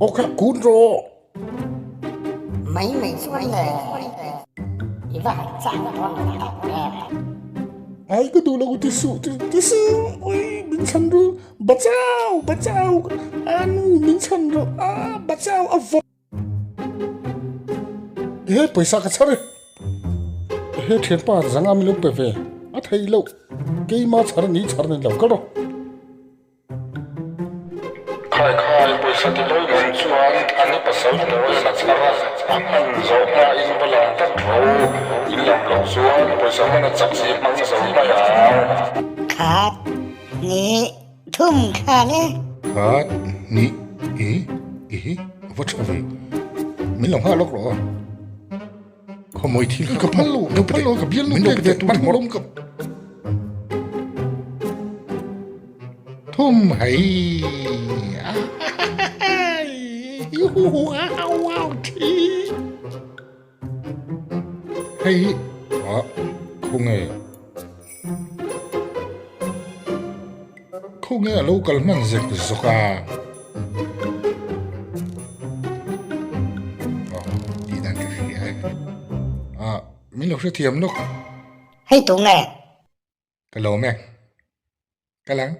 Aw kha kun rawh. Mai mai chuan le i va han chak dawn lo tak em. Ai ka duh lo ti suh ti suh oi min chhan ru bachao bachao anu min chhan ru a bachao a vawt. He pawisa ka chhar e. He thianpa zanga min lo pe ve a thei loh keima chhar ni chhar ni lo ka rawh. Khai khai pawisa ti lo man chuan Thani pasal hnuai a chhar a, a hman zawh hma in va lam vat ro. In lam loh chuan pawisa hman a chak si hmang zo mai ang. Khat, hnih, thum kha le. Khat, hnih, i, i, a va tha ve. Min lo nghah lawk rawh a. Khawmawi thil ka phal lo, ka phal lo, ka bialnu pek ve tur hmawlawm ka thum hei. Hei a khawnge khawnge a lo kal hman zek zawk a. Tih dan ka hria e. Ah, min lo hrethiam lawk. Hei tu nge? Ka lawm e. Ka lang.